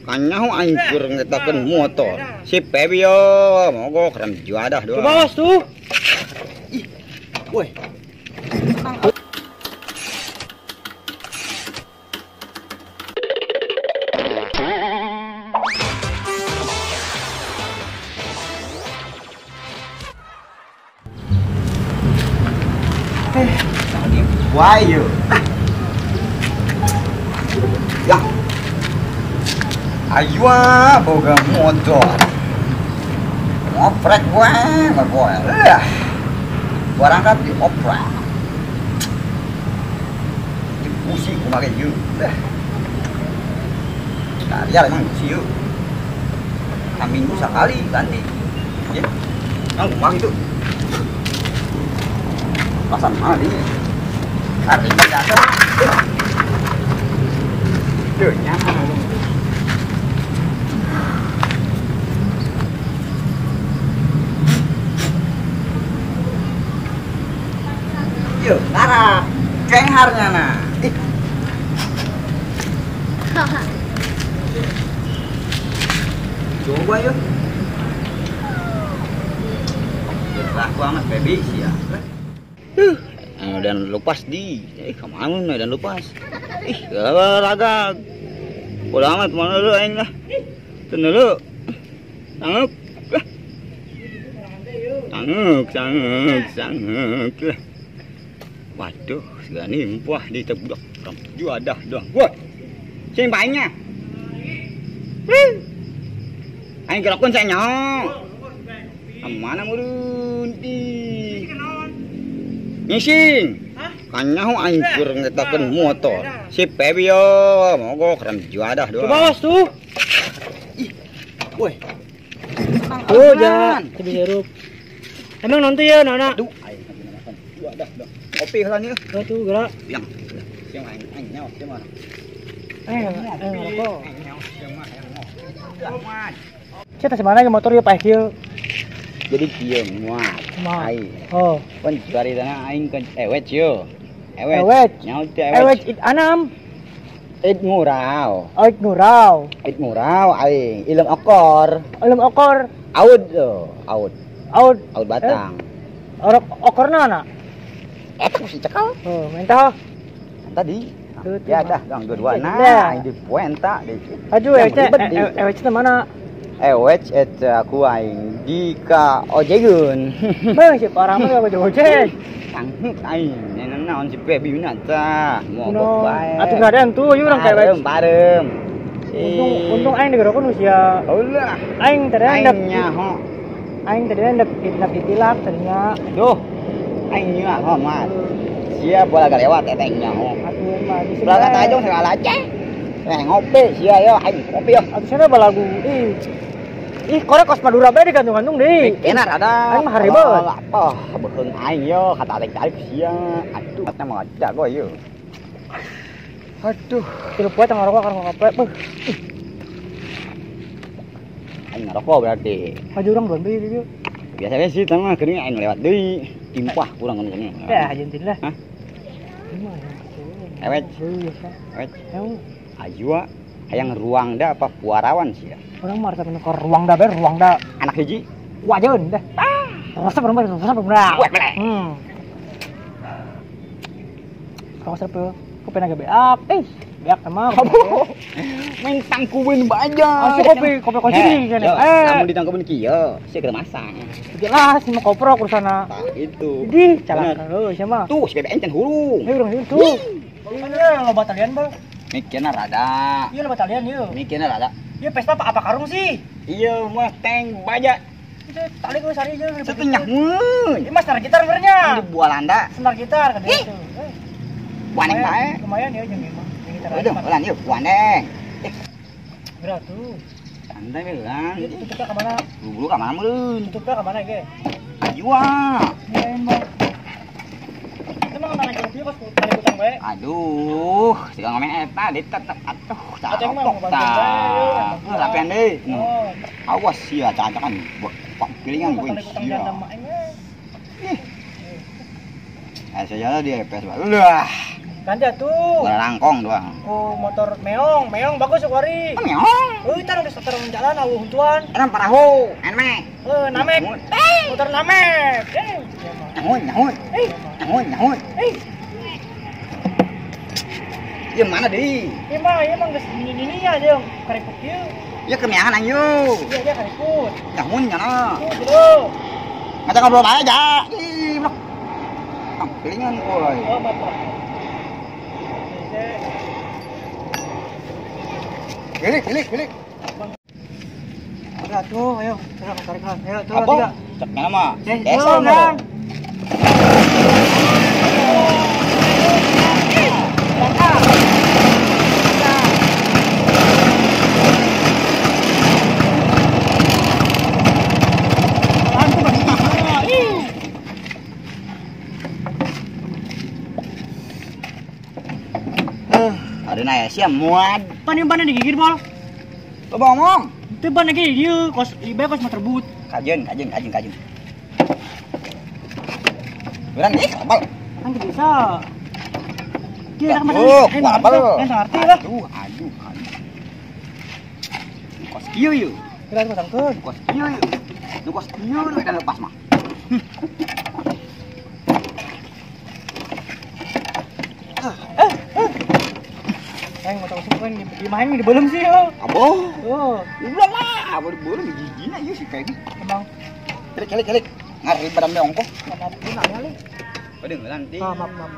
Kanyaho aing keur ngetakeun motor. Si Pebi yo, mogok rem juadah doang. Coba tuh. Ih. Woi. Tadi wayo. Ya. Ayo boga motor. Ngoprek wae, ngoprek. Lah. Barangkat dioprek. Dipusi kumaha ieu. Lah. Karya emang sih yuk. Minggu sekali ganti. Ya. Nang kumaha itu. Pasang mana ini? Artinya jatuh. Tuh, nyaman. Yuk, Tara, cengharnya nah. Ih. Coba yuk. Laku amat baby sih ya. Dan lepas di, kemana dan lepas. Ih, raga. Bodo amat mana lu aing lah. Tun dulu. Sanggup. Sanggup, sanggup, sanggup lah. Waduh, segala ni buah di terbudak. Juadah doang. Wah. Sing baiknya. Aing gerakun saya nyaho. Mana murun di. Ngising. Kanyaho aing keur ngetakeun motor. Si Pebi yo, mogok rem juadah doang. Coba tuh. Ih. Woi. Oh, ja, lebih hirup. Emang nanti ya, Nana. Aduh, aing juadah doang. Kopi heula nih. Oh, tuh gerak. Yang. Siang aing aing nyawa siang mah. Rokok. Nyawa siang mah hayang ngopi. Ceta semana ke motor ya paeh kieu. Jadi kieu muat. Aing. Oh. Pon juari tanah aing ke ewet yo. Ewet. Ewet. Nyawa teh ewet. Ewet it anam. It ngurau. Oh, it ngurau. It ngurau aing. Ilem okor. Ilem okor. Aud oh, aud. Aud. Aud batang. Orok okorna na. Eta mesti cekal. Oh, minta. Tadi. Ya dah, gang dua-dua nah, di puenta di. Aduh, ewet ewet mana? Ewet eta aku aing di ka ojegun. Bang, si parah mah ka ojek. Sanggup aing, naon si Pebi na tah. Mogok bae. Atuh gadean tuh, ieu urang ka ewet. Barem, barem. Untung aing digerokeun usia. Ulah. Aing tadi hendak nyaho. Aing tadi hendak ditilak tadinya. Duh. Aing nyaho mat. Sia bola lewat eta aing nyaho. Atuh mah di sebelah tajong segala aceh. Nah, ngopi sia yo aing ngopi yo. Atuh sana balagu. Ih. Ih, korek kos Madura bae digantung-gantung deui. Enak ada. Aing mah haribet. Apa beuheung aing yo kata tarik-tarik sia. Aduh, mata mau ada gua yo. Aduh, tilu poe teh ngarokok karena ngopi. Beuh. Aing ngarokok berarti. Maju urang duluan deui dieu. Biasanya sih tah mah geuning aing lewat deui. Timpah kurang kan. Ya, ajentin lah. Hah? Ewet. Ewet. Ajua hayang ruang da apa puarawan sih ya? Orang mah resep ke ruang da bae ruang da. Anak hiji wajeun dah. Resep berempat, resep berempat. Kau resep kopi naga beak. Beak sama. Main tangkubeun baja. Asli kopi, kopi kunci di sana. Lamun ditangkubeun kieu, sia keur masang. Jelas si mah koprok urusana. Tah itu. Di calak heuh sia mah. Tuh si BBN can hurung. Heuh urang tuh. Iya, loba talian, Bang. Mikirna rada. Iya loba talian ieu. Mikirna rada. Iya Vespa apa karung sih? Iya mah tank baja. Itu tali gue sari aja. Setengah mun. Ini mas senar gitar benernya. Di Bualanda. Senar gitar kan itu. Buaneng bae. Lumayan ya jeung emang. Gitar. Udah, ulan yuk buaneng. Berat tuh. Santai we ulan. Tutupnya ke mana? Buru-buru ka mana meureun? Tutupnya ke mana ge? Ajua. Iya emang. Emang mana kopi pas tali kutang bae. Aduh, siga ngomong eta di tetep atuh. Carokok tah. Rapian deui. Awas sia cacakan pilingan gue sia. Ih. Saya dia PS. Lah. Ganti atuh. Langkong doang. Oh, motor meong, meong bagus kuari. Oh, meong. Euy, tah geus terang jalan awuh huntuan. Enak parahu, enak. Heuh, namek. Motor namek. Nahun, nahun. Nahun, nahun. Ieu mana deui? Ieu mah, ieu mah geus nini-nini ya jeung kariput ieu. Ieu kemeangan anjing. Iya, dia kariput. Nahun nya. Tuh, ngajak ngobrol bae aja. Ih, blok. Ampelingan euy. Oh, maaf. Kilik, kilik, kilik. Udah tuh, ayo, terus tarik lah. Ayo, tuh, tiga. Cek nama. Desa, kan. Ada naya siap muat. Pan yang ban digigit bol. Lo ngomong. Itu ban lagi dia kos ibe kos motor boot. Kajen, kajen, kajen, kajen. Beran ih kabel. Kan bisa. Dia oh, kabel. Ngerti lah. Aduh, aduh, aduh. Kos kieu yeuh. Kira pasangkeun. Kos kieu yeuh. Nu kos kieu nu eta lepas mah. Aing motor kan di main di belum sih yo. Abo. Oh. Udah lah, baru belum gigina ieu si kayak gini. Emang. Kelik kelik kelik. Ngari badan me ongkoh. Maaf, ini nanya li. Waduh, nanti. Ah, maaf, maaf.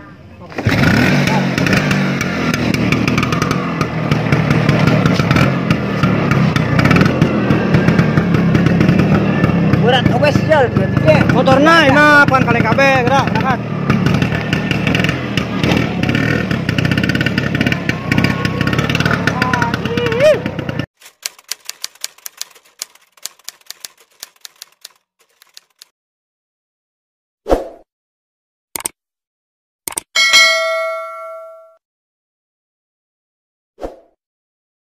Berat oge sial dua tiga. Motorna enak pan kali kabeh gerak berangkat.